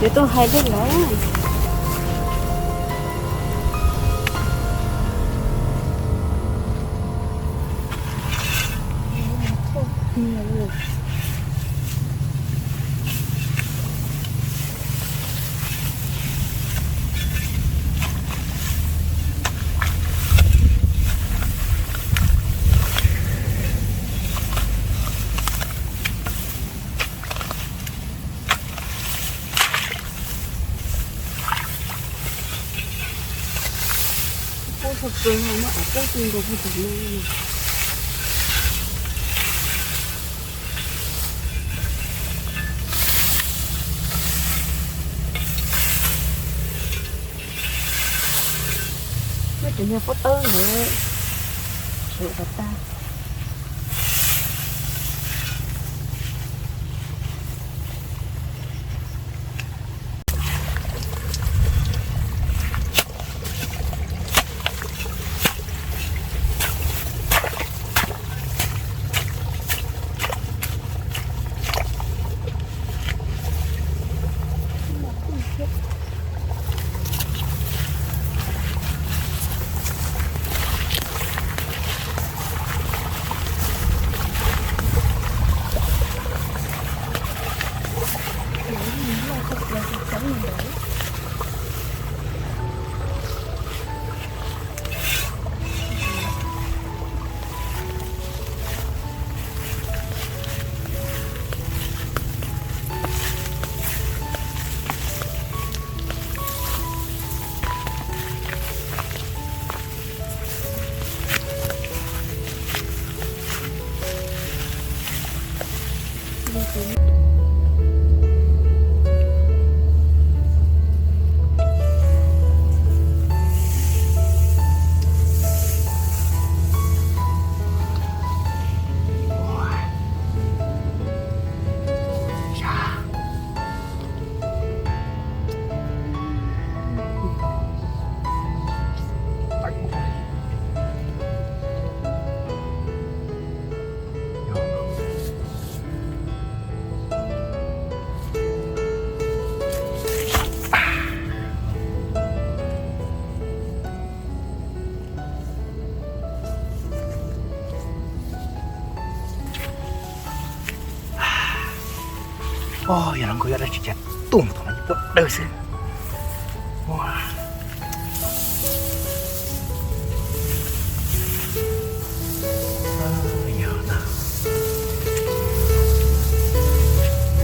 Yuav tuaj hais dej lawm. Pub tag kawg no, muab av pub tag nkaus puag tom no. Muab cov niag pob tawb ntawd sawv kom tag. Yog los nkauj yuav dab tsi cas tuaj mus thaum no puas dawb xwb. Yog na,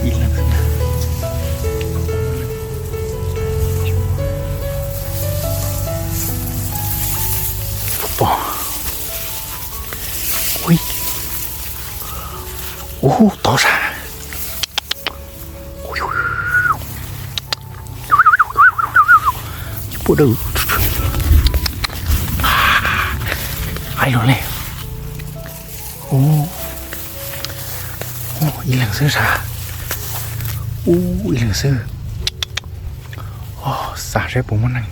ib leeg xwb na. Pom, ui, ub, tod sas. Puas dawb ai los li. Ub, ib leeg xwb sas. Ub, ib leeg xwb. Xav seb puas muaj neeg.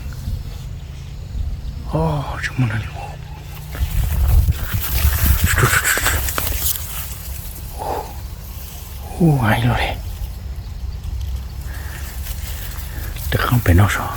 Tsis muaj neeg li. Ub, ai los li. Rov qab pem no so.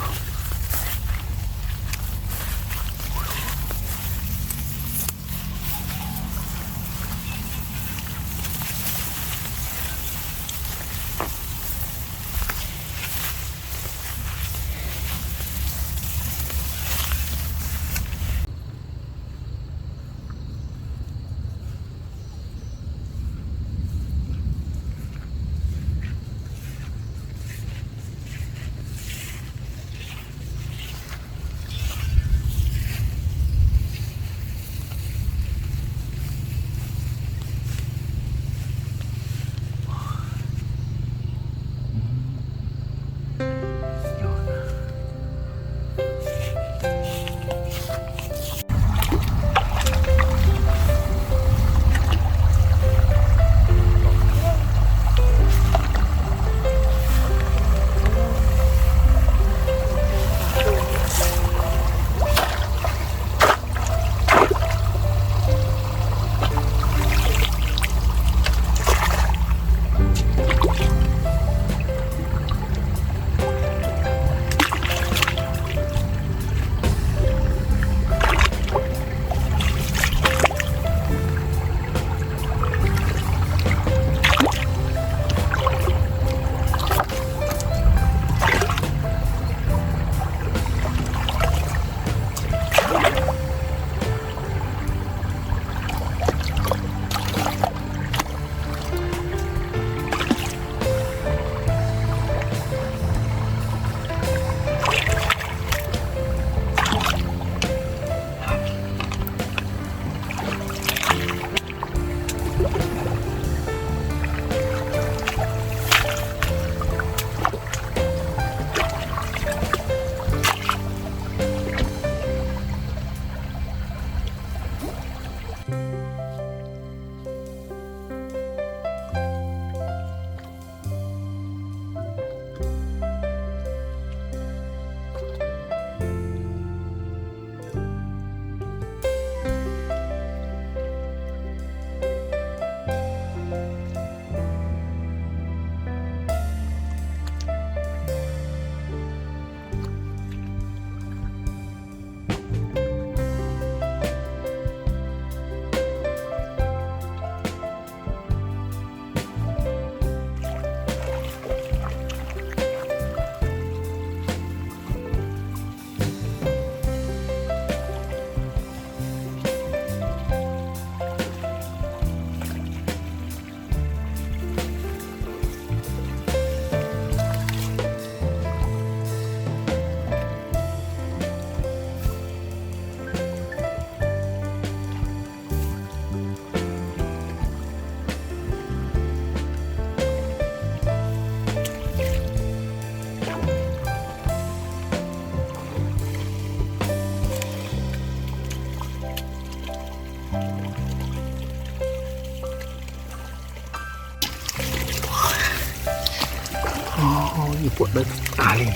Pua dawb tag li.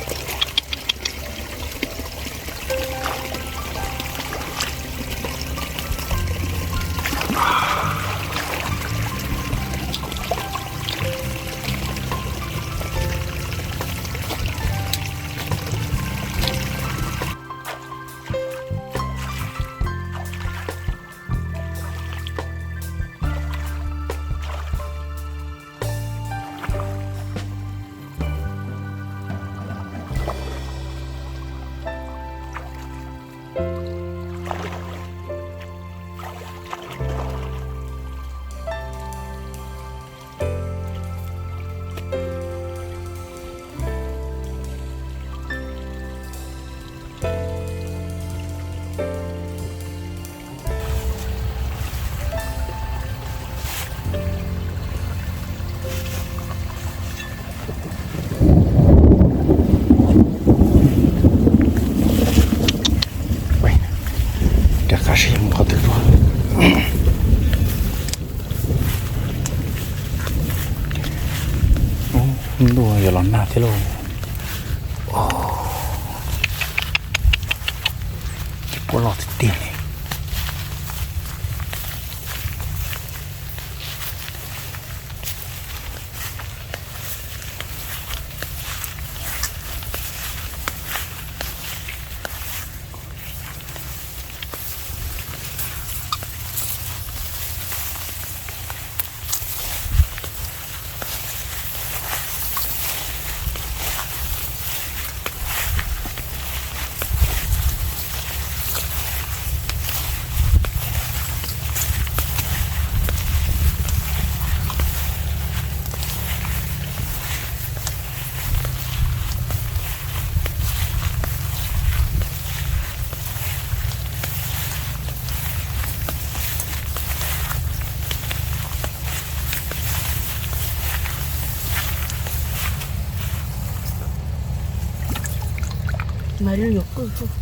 Rov qab saib mus qhov twg dua. Ntuj, yuav los nag thiab lauj. Cov puab loj tiag tiag li. Mas lub nyuam qwj xwb.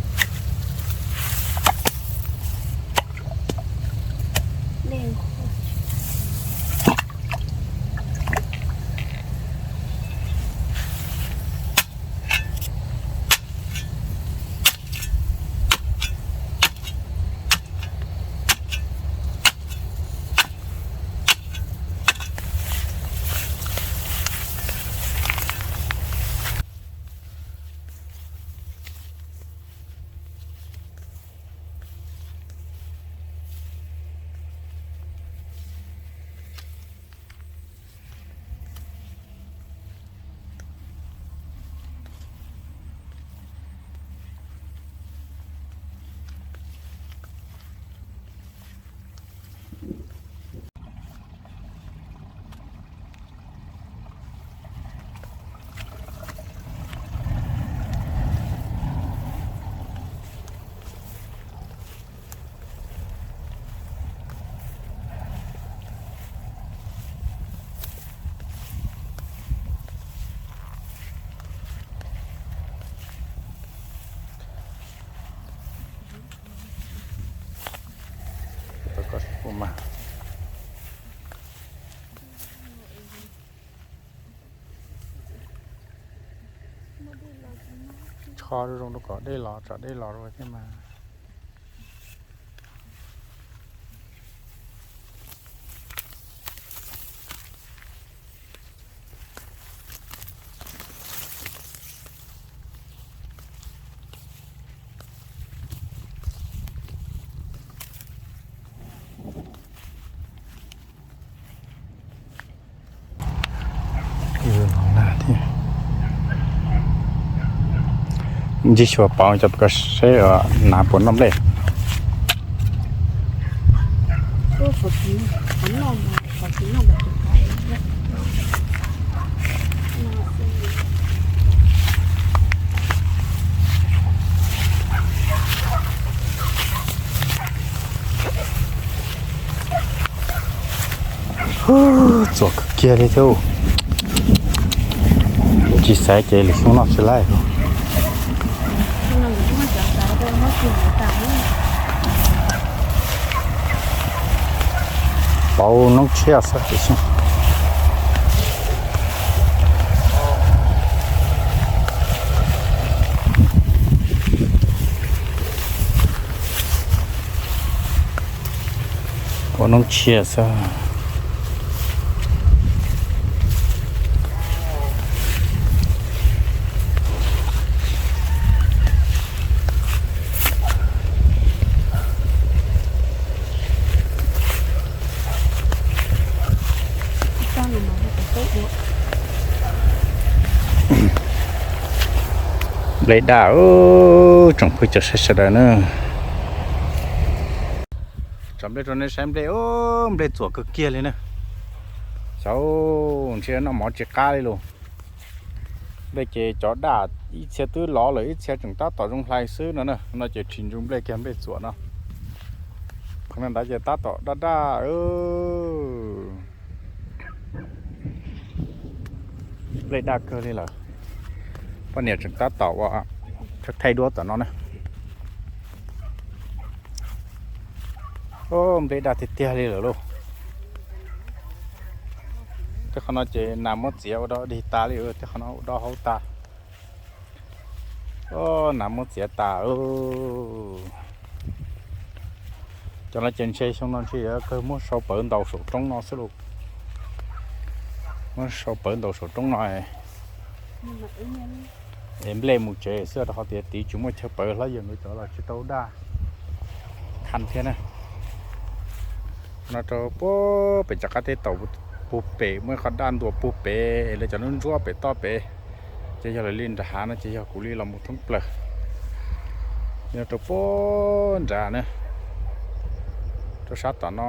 Tsho zoo rau kom dej los, tsam dej los rau thiab mas. Ntsib xyuas pauv cov pem ko seb nas puas noj nplej. Txuas kawg kiag li thiab. Tsis xaiv ces lwm xyoo noj tsis laib. Pauv noob tshiab xwb tiam sis. Noob tshiab xwb. Nplej daj, tsoom phooj ywg sawv daws na. Tso nplej rau nej saib nplej, nplej txuam kawg kiag li na. Xyov, ntshe noj mov tsis qab li los. Nplej ces cov daj ib txhia twb lov lawm, ib txhia tseem tab tom zoo hlais xwb no na. No ces rhis ntsug nplej kiag nplej txuam no. Qhov no ntawd ces tab tom daj daj. Nplej daj kawg li lawm. Poj niam tseem tab tom ua thaij duab tom no na. Nplej daj tiag tiag li lawm lauj. Tej qhov no ces nas muab txiav ua dog dig tas li, tej qhov no ua dog hauv tas. Nas muab txiav tas. Cov no ces ntshe xyoo no ntshe yuav kawg muab sau pawv ntaus saum roob no xwb lauj. Muab sau pawv ntaus saum roob no es nplej mus tsev xwb, rau qhov tias tid tsis muaj chaw pawv, hlob yawg nkawd cov los tsis tau daj khas thiab na. No rau puag pem cov qab teb taus puag pem muaj ib qho daj ntuas puag pem es lawv cov ntsuab pem toj pem, ces yog lawv li nram hav no ces yog kuv li los mus thoob plaws. Yog rau puag nrad na, rau sab tom no,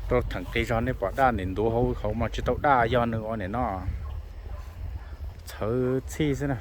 rau theem qis zog nej pom daj nim ntuav hauv mas tsis tau daj, yog nws ua nim no txhawv txhij xwb na.